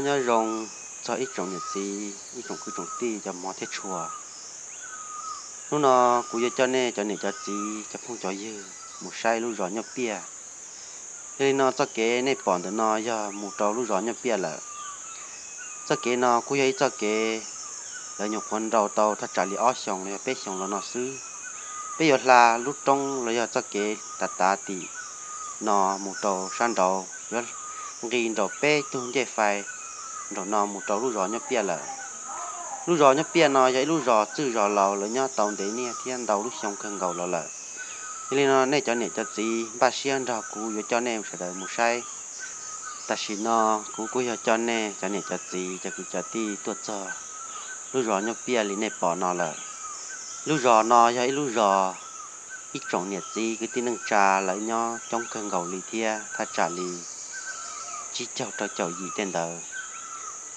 Nyob zoo txog ib tsoom niam txiv, ib tsoom kwv tsoom tij, cov hmov thiab tshua. Hnub no kuv yuav coj nej cov niam cov txiv, cov phooj cov ywg mus saib lub zos Nyuj Piaj. Yog li no txoj kev nej pom ntawm no yog mus rau lub zos Nyuj Piaj lawm. Txoj kev no kuj yog ib txoj kev lawv nyuam qhuav nrau tau thaj tsam li ob xyoos los yog peb xyoos los no xwb. Peb yuav hla lub roob los yog txoj kev tav tav tim no mus rau sab nraud, yuav nqis nraum peb tug ncej fais nraum no mus rau lub zos Nyuj Piaj lawm. Lub zos Nyuj Piaj no yog ib lub zos txwj zos laus, lawv nyob tau ntev niaj thiab ntau lub xyoo kawg nkaus los lawm. Yog li no nej cov niam cov txiv npaj siab nrog kuv yuav coj nej sawv daws mus saib. Tam sim no kuv kuj yog coj nej cov niam cov txiv, cov kwv cov tij tuaj txog lub zos Nyuj Piaj li nej pom no lawm. Lub zos no yog ib lub zos ib tsoom niam txiv kwv tij neej tsa lawv nyob coob kawg nkaus li thiab thaj tsam li tsib caug rau caum yim tej ntawd.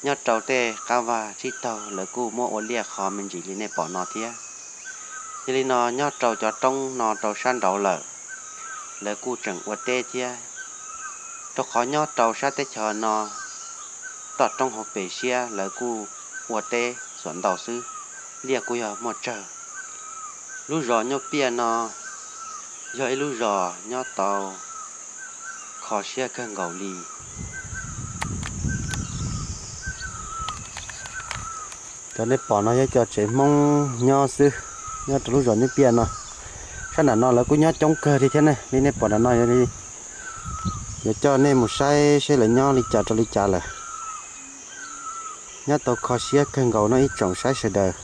Nyob rau tej qab vaj tsib taug lawv kuj muab ua liaj qho me ntsis li nej pom no thiab. Yog li no nyob rau cov roob no rau sab nraud lawm, lawv kuj tseem ua teb thiab, rau qhov nyob rau sab teb chaws no toj roob hauv pes siab lawv kuj ua teb xuam ntau xwb, liaj kuj yog muaj tsawg. Lub zos Nyuj Piaj no yog ib lub zos nyob tau kho siab kawg nkaus li. Cov nej pom no yog cov tsev Hmoob nyob xwb, nyob rau lub zos Nyuj Piaj no. Sab nram no lawv kuj nyob coob kawg li thiab ne, li nej pom nram no. Yuav coj nej mus saib seb lawv nyob li cas rau li cas lawm. Nyob tau kho siab kawg nkaus no ib tsoom saib sawv daws.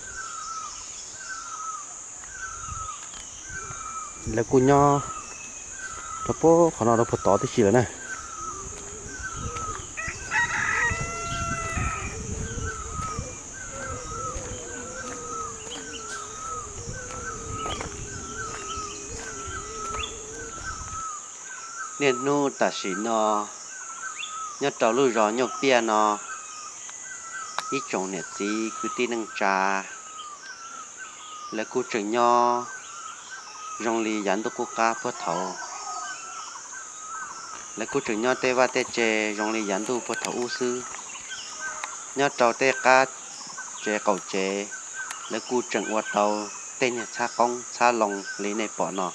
Lawv kuj nyob rau puag qhov no rau puag tod tib si lawm na. Niaj hnub tam sim no nyob rau lub zos Nyuj Piaj no, ib tsoom niam txiv kwv tij neej tsa lawv kuj tseem nyob zoo li yav ntuj qub qab puag thaum ub. Lawv kuj tseem nyob tej vaj tej tse zoo li yav ntuj puag thaum ub xwb. Nyob rau tej qab tsev qaum tsev, lawv kuj tseem ua tau tej niag txhab qoob txhab loo li nej pom no.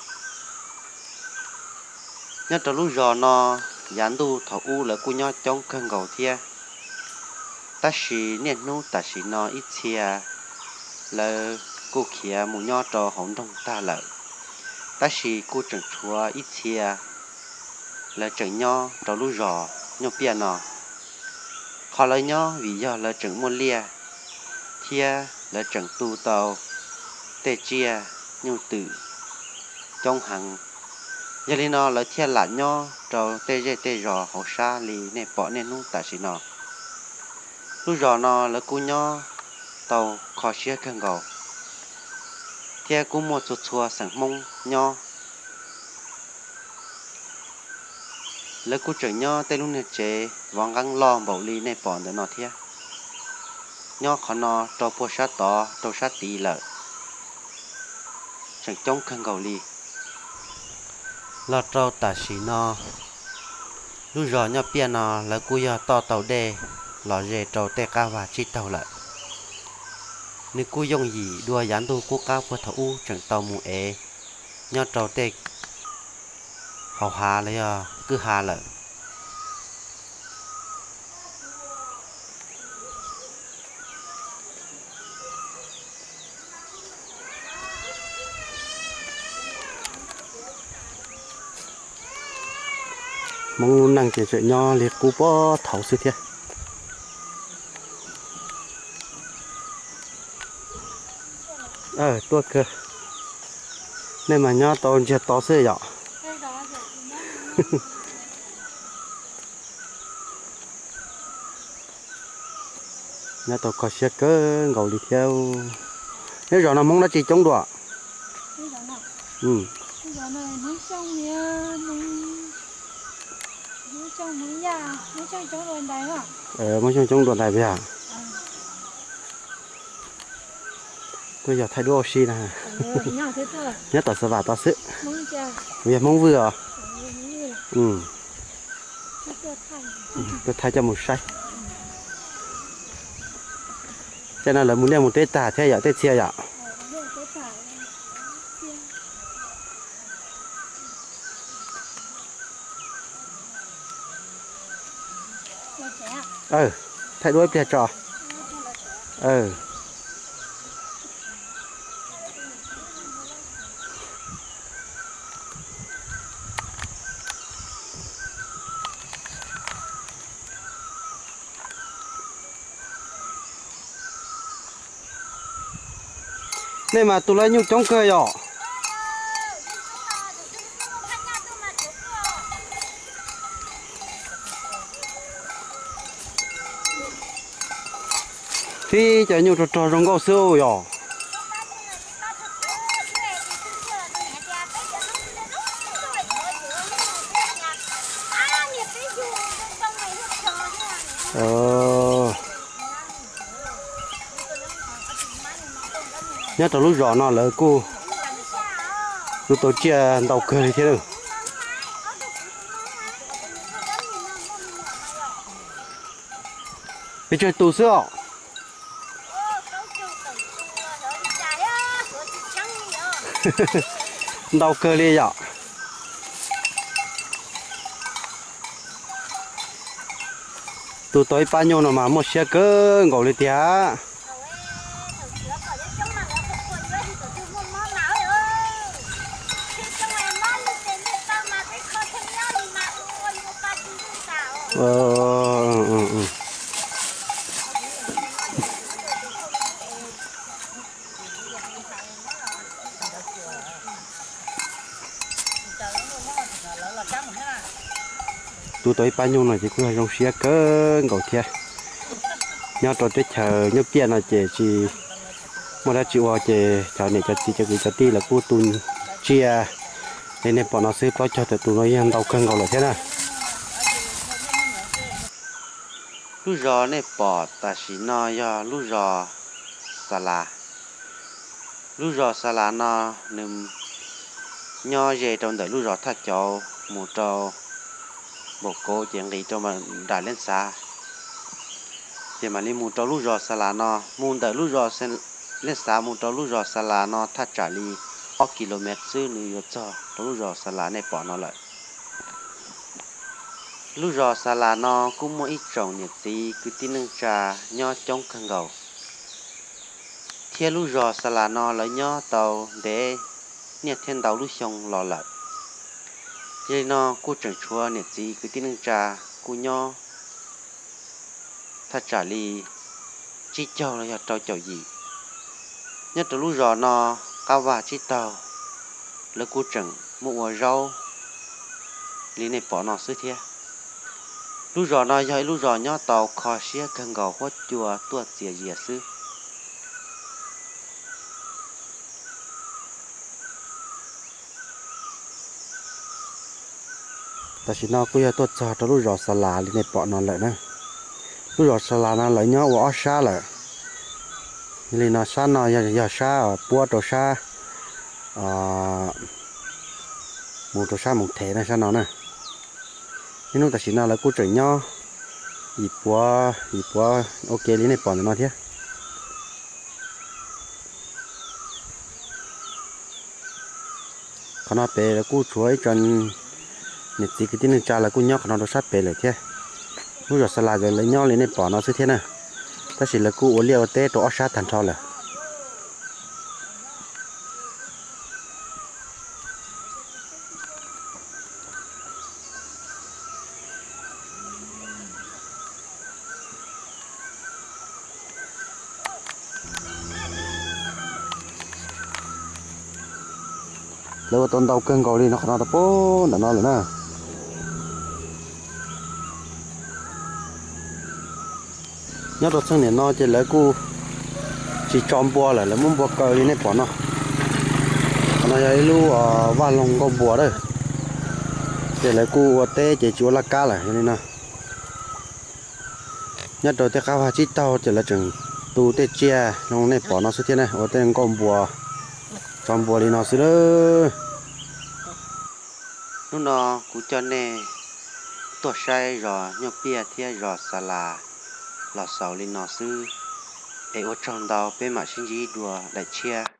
Nyob rau lub zos no, yav ntuj thaum ub lawv kuj nyob coob kawg nkaus thiab, tab sis niaj hnub tam sim no ib txhia lawv kuj khiav mus nyob rau hauv nroog tag lawm, tab sis kuj tseem tshuav ib txhia lawv tseem nyob rau lub zos Nyuj Piaj no. Qhov lawv nyob vim yog lawv tseem muaj liaj thiab lawv tseem tu tau tej tsiaj nyuj twm coob heev. Yog li no lawv thiaj lam nyob rau tej zej tej zos hauv sab li nej pom niaj hnub tam sim no. Lub zos no lawv kuj nyob tau kho siab kawg nkaus thiab kuj muaj txhua txhua xeem Hmoob nyob. Lawv kuj tseem nyob tej lub niag tsev vov nqeeb loj npaum li nej pom ntawm no thiab. Nyob qhov no rau puag sab tod rau sab tid lawm, tseem coob kawg nkaus li. Los rau tam sim no, lub zos Nyuj Piaj no lawv kuj yog toj tau dej los ze rau tej qab vaj tsib taug lawm. Nws kuj yooj yim dua yav ntuj qub qab puag thaum ub tseem tau mus ev nyob rau tej hauv hav los yog kwj ha lawm. Hmoob lub neej ces tseem nyob li qub puag thaum xwb thiab. Tuaj kawg, nej mas nyob tau ntsiag to xwb yom. Nyob tau kho siab kawg nkaus li thiab. Nyob zos no Hmoob dab tsi coob dua? Hmoob Xyooj coob dua ntais yog. Tuaj yog thaij duab ua si na. Nyob tom Xav Vam tod xwb. Kuv yog Hmoob Vwj os. Tuaj thaij coj mus saib. Tej no lawv mus liaj mus teb tag thiab yom, tej txhia yom. Thaij duab ib pliag tso. Nej mas tu lawv nyuj coob kawg yom. Tib cov nyuj rog rog zoo nkauj xwb yom. Nyob rau lub zos no lawv kuj tu tau tsiaj ntau kawg li thiab. Pes tsawg tus xwb os? Ntau kawg li yom. Tu tau ib pab nyuj no mas muaj siab kawg nkaus li tiag. Tu tau ib pab nyuj no ces kuj yog zoo siab kawg nkaus thiab. Nyob rau teb chaws nyuj piaj no ces tsis muaj dab tsi ua ces cov niam cov txiv cov kwv cov tij lawv kuj tu tsiaj li nej pom no xwb, plaub caug tawm tus no yeej ntau kawg nkaus lawm thiab na. Lub zos nej pom tam sim no yog lub zos Xa Las. Lub zos Xa Las no nws nyob ze rau ntawm lub zos Thaj Cauv mus rau Npaum Kauv ces nqis rau nram Leej Xav, ces mam li mus rau lub zos Xa Las no. Mus ntawm lub zos Leej Xav mus rau lub zos Xa Las no thaj tsam li ob kilomev xwb nws yuav txog rau lub zos Xa Las nej pom no lawm. Lub zos Xa Las no kuj muaj ib tsoom niam txiv kwv tij neej tsa nyob coob kawg nkaus, thiab lub zos Xa Las no lawv nyob tau ntev niaj thiab ntau lub xyoo los lawm. Yog li no kuj tseem tshuav niam txiv kwv tij neej tsa kuj nyob thaj tsam li tsib caug los yog rau caum yim. Nyob rau lub zos no qab vaj tsib taug lawv kuj tseem muaj ua zaub li nej pom no xwb thiab. Lub zos no yog ib lub zos nyob tau kho siab kawg nkaus, huab cua tuaj txias zias xwb. Tam sim no kuj yog tuaj txog rau lub zos Xa Las li nej pom no lawm na. Lub zos Xa Las no lawv nyob ua ob sab lawm. Yog li no sab no yog sab puab rau sab, mus rau sab Moos Thev na sab no na. Niaj hnub tam sim no lawv kuj tseem nyob yim puav yim puav ua ke li nej pom ntawm no thiab. Qhov no pem lawv kuj tshuav ib co niam txiv kwv tij neej tsa lawv kuj nyob qhov no rau sab pem lawm thiab. Lub zos Xa Las lawv nyob li nej pom no xwb thiab na, tab sis lawv kuj ua liaj ua teb rau ob sab tag nrho lawm. Lawv ua tau ntau kawg nkaus li no qhov no rau puag nram no lawm na. Nyob rau txheej niam no ces lawv kuj tsis tso npua lawm, lawv muab npua kaw li nej pom no. Qhov no yog ib lub vaj loog nkauj npua lawm, ces lawv kuj ua teb ces tsis ua laj kab lawm yog li no. Nyob rau tej qab vaj tsib taug ces lawv tseem tu tej tsiaj zoo nej pom no xwb thiab na, ua tej nkauj npua, tso npua li no xwb lawm. Hnub no kuv coj nej tuaj saib zos Nyuj Piaj thiab zos Xa Las los xaus li no xwb. Es ua tsaug ntau, peb mam sib ntsib dua daim tshiab.